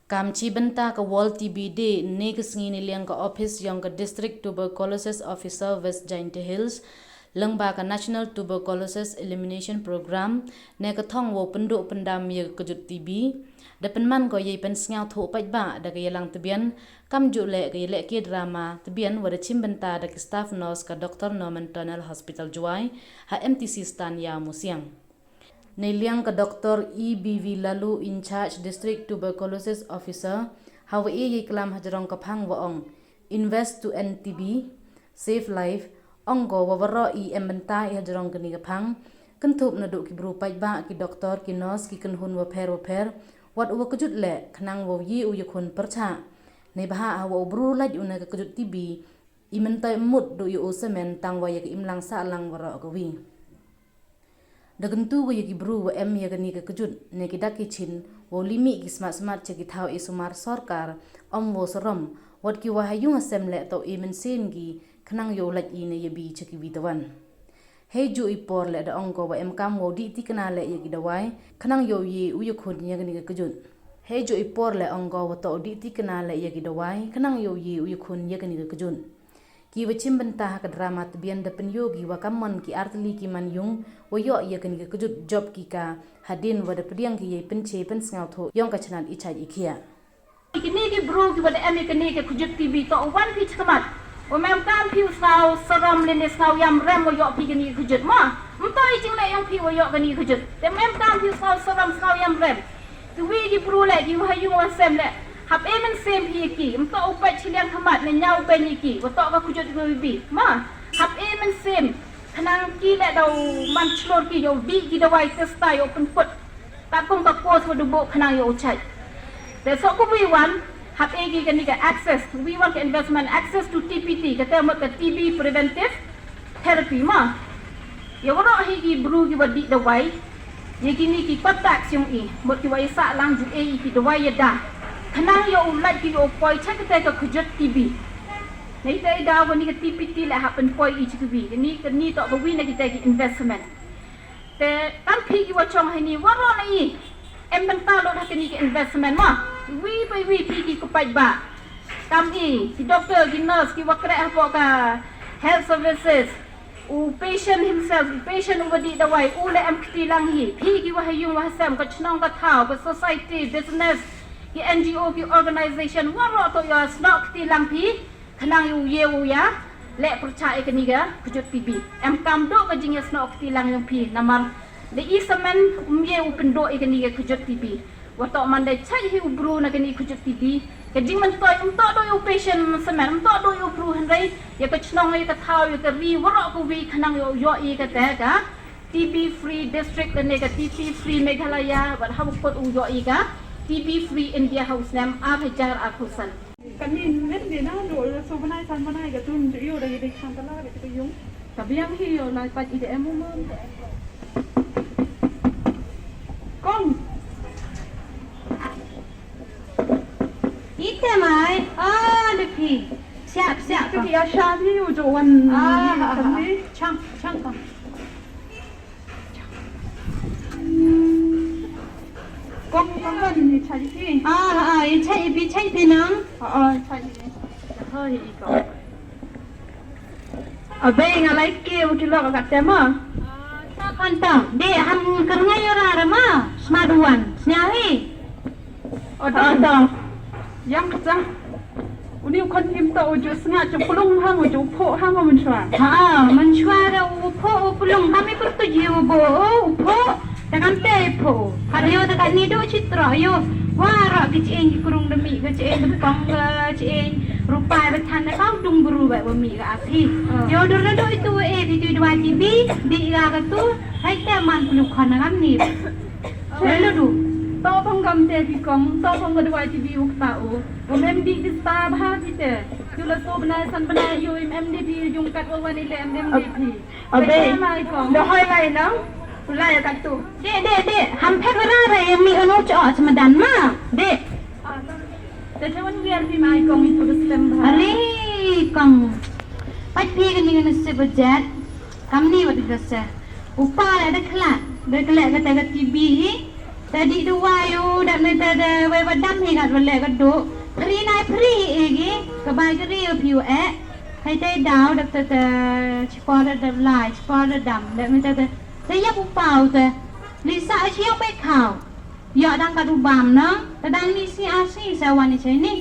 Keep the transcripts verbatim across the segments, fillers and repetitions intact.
Kam chibynta ka World T B Day, ne ka sngi ne liang ka office yong ka District Tuberculosis Officer West Jaintia Hills, lyngba ka National Tuberculosis Elimination Program, ne ka thong wow pynduh pyndam ya ka kjut T B, da pynman ko yei pynsngewthuh paidbah da ka yalang tbian, kamjooh leh ka yalehke drama tbian wa da chimbynta da ki staff nurse ka Doctor Norman Tunnel Hospital Jowai, ha M T C Stand Iawmusiang. Neiliang ka Doctor E B V Laloo, In-charge District Tuberculosis Officer, hawa e yei klam hajrong ka phang wa ong, "Invest to end T B, save life," ong ko wa waroh i em bynta i hajrong kani ka phang, kynthup nadooh ki bru paidbah, ki doctor, ki nurse, ki kynhun wapher wapher, wat u wa kjut leh khnang wow ye u yakhun pyrchah. Neibhah hawa u bru lait u na ka kjut T B, i myntoi mut dooh ya u samen tang wa ya ka imlang sahlang waroh kawi. Da kyntu ko ya ki bru wa em ya kani ka kjut, ne ki dak ki chin, wow li mih ki smat smat cha ki thaw e sumar sorkar, ym wow sarom, wat ki wa ha yung ha sem leh toh e mynsiem ki, khnang yow lait i ne yabi cha kiwi tawan. Heijooh i por leh da ong ko wa em kam wow dih tikna leh ya ki dawai, khnang yow ye u yakhun ya kani ka kjut. Heijooh i por leh ong ko wa toh u dih tikna leh ya ki dawai, khnang yow ye u yakhun ya kani ka kjut. Ki wa chimbynta ha ka drama tbian da pynyoo ki wa kammon ki artylli ki manyung wa yoh ya kani ka kjut jop ki ka, hadien wa da pdiang ki yei pynche pynsngewthuh yong ka chnat i chait i khiah. Kini ki bru ki wa da em ya kani ka kjut T B toh u wan phi chakhmat. Wa em kam phi u sngew sarom lane sngew yamrem wa yoh phi kani ka kjut mo. Ym toh i jingleh yong phi wa yoh kani ka kjut. Te em kam phi u sngew sarom sngew yamrem. Kiwi ki bru leh, ki wa ha yung wa sem leh, hap e mynsiem phi ya ki, ym toh u pait chiliang khmat ne ñiaw beiñ ya ki, wa toh ka kjut ka wa bi. Ma, hap e mynsiem, khnang ki leh daw man chlur ki yow dih ki dawai test yow pynput. Kat kum ka course wa du booh khnang yow chait. Te so kawi wan, hap e ki kani ka access, kawi wan ka investment, access to T P T, kata mut ka T B preventive therapy ma. Ya waroh hi ki bru ki wa dih dawai, ya kini ki contacts yong i, mut ki wa ya sahlang ju e i ki dawai ya da, khnang yow lait ki yow poi cha kata ka kjut T B. Neite i daw kani ka T P T leh hap pynpoi i cha kiwi, kani, kani toh kawi na kita ki investment. Te kam phi ki wa chong heini waroh na i em bynta lut ha kani ka investment ma. Wi pa wi phi ki ku paidbah. Kam i, ki doctor, ki nurse, ki wa kreh hapoh ka health services. U patient himself, u patient u wa dih dawai, u leh em kti lang hi. Phi ki wa ha yung wa ha sem, ka chnong ka thaw, ka society, business, ki N G O, ki organization, waroh toh ya snoh kti lang phi. Khnang yow ye u ya leh pyrchah ya kani ka kjut T B. Em kam dooh ka jingyasnoh kti lang yong phi namar da i samen ym ye u pynduh ya kani ka kjut T B. Wa toh man da chait hi u bru na kani ka kjut T B, ka jingmyntoi ym toh dooh ya u patient samen, ym toh dooh ya u bru, hynrei ya ka chnong, ya ka thaw, ya ka ri waroh kawi, khnang yow yoh i kata ka T B free district, kane ka T B free Meghalaya, wat hawa kut u yoh i ka T B free India ha u snem ar hajar arphaw san. Kani ym em de na, dooh la soo bnai san bnai ka tu ym ju yoh da i dei khang ka la ka tu yung. Ka biang hi yow lai pat i de em mo. Kong. Ite mai, ah, de phi. Siap, siap. Ka ki asha ni u jo wan. Ah, ah, ah, ah. Chang, chang kong. Kong, kong, kong, ni chai phi. Ah, ah, i chai phi, chai phi nang. Ah, ah, chai phi. Hoi, i kong. Abe, nga lai ke u tilok ka tema. Ah, ta kan ta. De, ham kerngai ora rama. Smat wan. Snya hi. Oto, oto. Yang kata. Uni u khon him toh u ju snga ju plung hang, u ju phoh hang, u mynchwa. Ha, mynchwa da u phoh u plung. Kami pyrtuit u bo, u phoh. Ta kan te phoh. Har yo ta kan ni do chitra yo. Waroh ki cheng ki krung da mih, ki cheng da pang, ki cheng rupai ba than da kau dung bru ba, ba mih ka api. Yo dur da do itu e, itu dua T B, di ga ka tu. Hai te man plu khon ngam ni. Hello du. To phong kam te phi kong, to phong ka dawai T B u kta u. U mem di ki sta bha phi te. Tu la so bnai san bnai yo em em di phi yung kat wa wan i le em em di phi. Abe. Phi mai kong. Da hoi lai nang. Pulai kat tu. De, de, de. Ham phet wara re em mi anu cho chmadan ma. De. Te te wan wiar phi mai kong itu da slem bha. Ali kong. Pat phi kani kani se budget. Kamni wat ka se. U pa le da khla, da khla kata ka T B hi. Te dih dawai u, dap ne te, te wei wa dam hi kat wa leh ka duk. Free nai free hi e ki, ka bai ka ri u phi u eh. Hei te daw, dap te te chipor da dap lai, chipor da dam, dap ne te te. Te yap u pau te. Li sa chi yong bai khau. Yoh dang kat u bam nong, te dang ni si a si sa wan ni chai ni.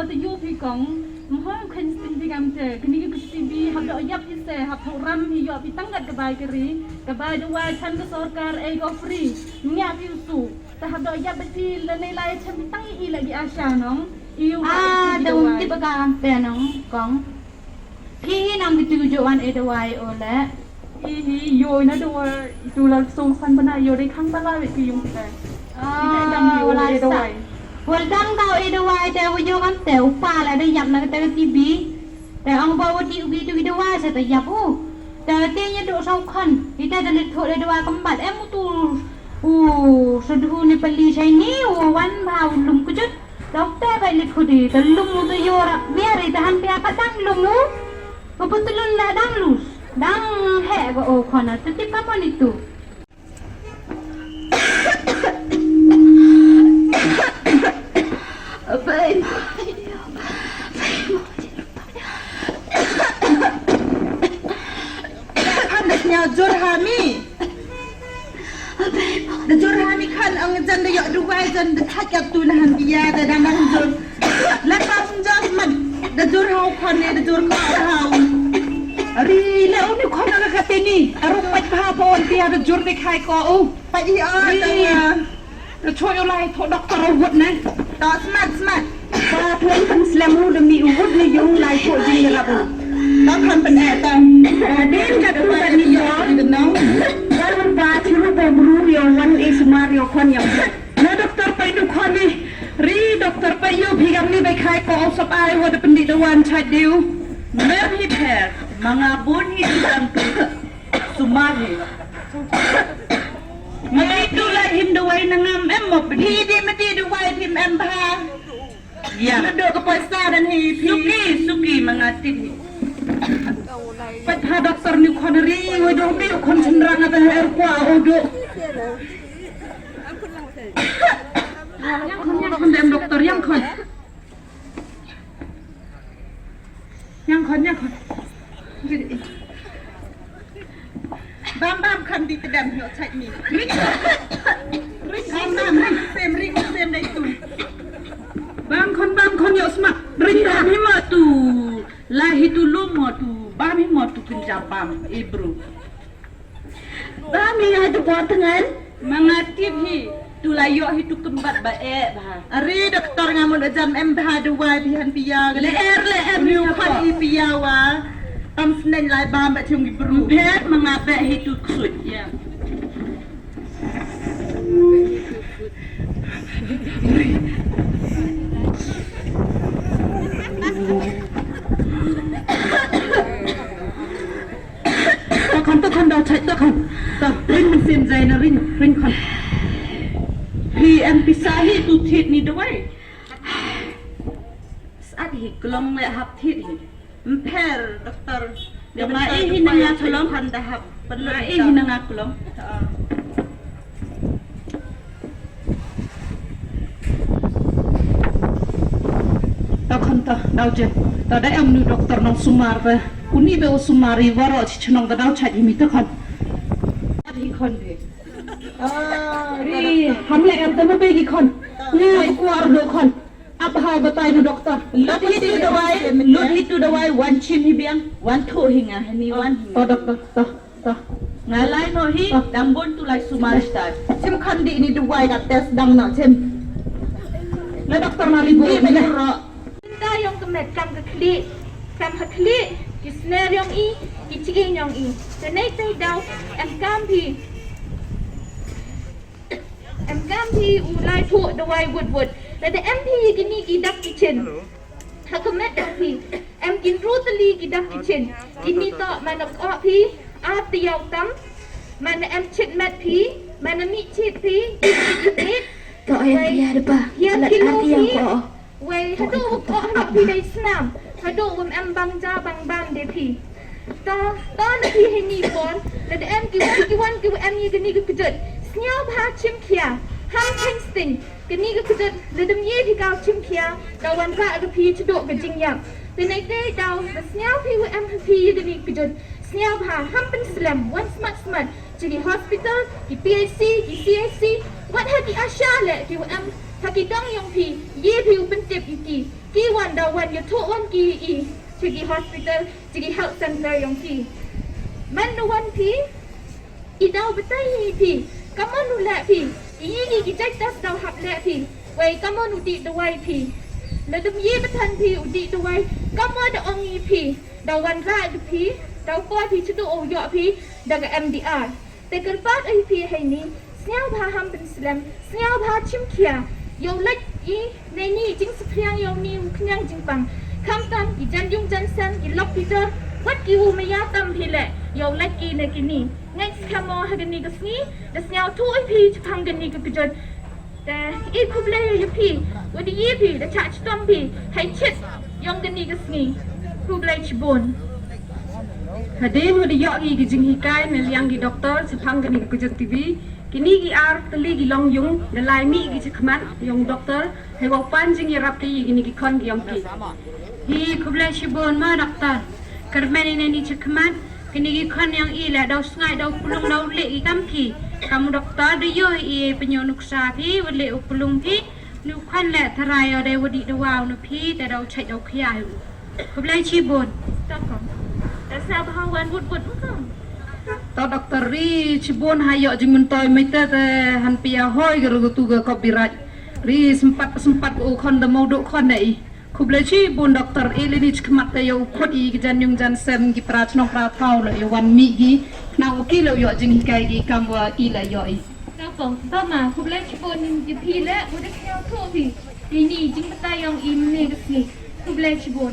Te yoo phi kong, mhoi khein sting phi kam te, kini ki T B hap da yap hi se, hap thoh ram hi yoh phi tang kat ka bai ka ri, ka bai dawai chan ka sorkar ei ko free, ngiah phi u su, te hap da yap phi la nei lai chan phi tang i la ki ASHA nong, i u Ah, te um tip ka kam te nong, kong. Phi hi nang ki tu jo wan e dawai o le. I hi, yoo i na dawai, i tu la song san bana yoo dei khang bala wei ki yung te. Ah, i dei dang yoo wala e sa. Dawai. Wal dang daw e dawai te wa yoo kam te u pa la dei yap na te ka T B. Te ong ba wa di u ki tu ki dawai sa te yap u. Te te nya do sa u khon. I te te le thoh le dawai kam bat em u tu u sa du ne pali chai ni u wan ba u lum kujut. Doktor bai lit khudi, te lum u te yoo rap, biar i te han pia ka dang lum u. Ka putulun la dang lus, dang he ka o khona, te tip ka monitu. Abai, abai, abai. Kan da sñiaw jur ha mi. Da jur ha mi khan ang jan da yoh duwai jan da thak yap tu na han biya da dang dang jur. La ka sung jan man da jur ha u khan ne da jur ka ha u. Ari le u ni khan ka ka te ni. Aru pat bha pon biya da jur de khai ko u. Pat i a da. Ri. Ka choi u lai thoh doktor u wut ne. To smat, smat. Ba thung thung slem u da mi u wut ne yung lai thoh jing ne rap u. To khan pen e to. Ba den ka tu ka ni yo. Ka run ba chiru bo bru yo wan e sumar yo khon yam. Na doktor pai nu khon ni. Ri doktor pai yo bhi gam ni bai khai ko u sap ai wa da pen di da wan chai diu. Mem hi pher, manga bun hi di dang tu. Sumar hi. Mali tu la him dawai na ngam em mo pini. Hi di mati dawai him em bha. Ya. Nado ka paisa dan hi phi. Suki, suki manga tip hi. Pat ha doktor ni khon ri, wai do mi khon chynrang ata her kwa o do. Yang khon, yang khon dem doktor, yang khon. Yang khon, yang khon. Bam, bam, khon di tedam, yo, chait mi. Ring. Ring, bam, bam, ring, sem, ring, sem, dai tu. Bam khon, bam khon, yo, sma. Ring, bam, hi mo tu. La hi tu lum mo tu. Bam hi mo tu, kin jam bam, e bro. Ba mi ai tu por tngan. Manga tip hi, tu la yoh hi tu kembat ba e bha. Are doktor nga mun da jan em bha dawai bihan pia. Le er, le er, ni u khan i pia wa. Tam snen lai bam ba chung i bru. Bhet manga be hi tu ksut ya. Ta khon, ta khon, daw chait, ta khon. Ta, ring mynsiem jai na, ring, ring khon. Hi em pisa hi tu thied ni dawai. Sat hi klong le hap thied hi. Mpher, doktor. Nga i hi na nga klong. Khon da hap. Nga i hi na nga klong. Ta khon ta, daw je. Ta da em nu doktor nong sumar ta. Uni be u sumar i waroh chi chnong ta daw chait hi mi ta khon. Hi khon hi. Ri, ham le em ta ma be hi khon. Nga i kwar do khon. Ap ha batai nu doktor. Lut hi tu dawai, lut hi tu dawai, wan chim hi biang, wan thoh hi nga, hi ni wan hi nga. To doktor, to. Nga lai noh hi, dang bun tu lai sumar start. Chim khon di ni dawai ka test dang noh chim. Le doktor na li bun. Ni me ro. Ka yong ka met kam ka khlieh, kam ha khlieh, ki sner yong i, ki ching yong i. Te nei te daw, em kam phi. Em kam phi u lai thoh dawai wut wut. Lada em phi kini ki dak ki chin. Ha ka met yong phi. Em kin ru tylli ki dak ki chin. Kini toh man ap phi. Ap te yaw tam. Man em chit met phi. Man mih chit phi. Im chit met. Toh em phi ya de pa. Ya kilo phi. Wei, haduh u pok haduh phi dei snam, haduh u em bang ja bang bam de phi. To, to na phi heini por, lada em ki wan, ki wan, ki wan em i kani ka kjut. Sniawbha chimkhia, ham theng sting, kani ka kjut, lada ym ye phi ka chimkhia, da wanrah ka phi chadooh ka jingyap. Te neite daw, da sniaw phi wa em ha phi ya kani ka kjut. Sniawbha, ham pynslem, wan smat smat, cha ki hospital, ki P H C, ki C H C, wat ha ki ASHA le, ki wa em ha ki dong yong phi, ye phi u pyntip ya ki, ki wan da wan ya thoh wan ki i, cha ki hospital, cha ki health center yong phi. Man da wan phi, i daw batai hi phi, kamon u leh phi, i yi ki jait test daw hap leh phi, wei kamon u dih dawai phi. Lada ym ye bathan phi u dih dawai, kamon da ong i phi, daw wanrah da phi, daw poi phi chadooh u yoh phi, da ka M D R. Te kyrpad i phi heini, sniawbha ham pynslem, sniawbha chimkhia, yow lait i, neini jingsaphriang yow ni u khñiang jingpang. Khamtam, i jan yung jan sem, i lok i dor, wat ki u maya tam phi le, yow lait ki ne kini. Ngait skhem o ha kani ka sngi, da sniawthuh i phi chaphang kani ka kjut. Te, i khublei ya phi, wa da ye phi, da chah chitom phi, hei chit, yong kani ka sngi. Khublei chibun. Hadien wa da yoh i ki jinghikai, na liang ki doctor, chaphang kani ka kjut T B, kini ki ar tylli ki longyung, da lai mih ki chakhmat, yong doctor, hei wow pan jingyarap ki, kini ki khon ki yong ki. Hi khublei chibun ma doctor. Kyrmen i neini chakhmat, kini ki khon yong i le daw sngai daw pulung daw leh i kam ki. Kam doctor da yoh i pynyoh nuksa phi, wa leh u pulung phi, nu khon le tharai o de wa dih dawa u na phi, te daw chait daw khia u. Khublei chibun. Tokong. Te sniawbha wan wut wut mukong. To doctor ri chibun ha yoh jingmyntoi mai te te han pia hoi ka rugutu ka copyright. Ri sempat sempat u khon da mau du khon da i. Khublei chibun doctor, i le ni chakhmat te yow khut i ki jan yung jan sem ki pra chnong pra thaw le yow wan mih ki, na u ki le yow jinghikai ki kam wa i le yoh i. Tokong, to ma, khublei chibun ya phi le, wa da sniawthuh phi. Ini jingbatai yong i mynne ka sngi. Khublei chibun.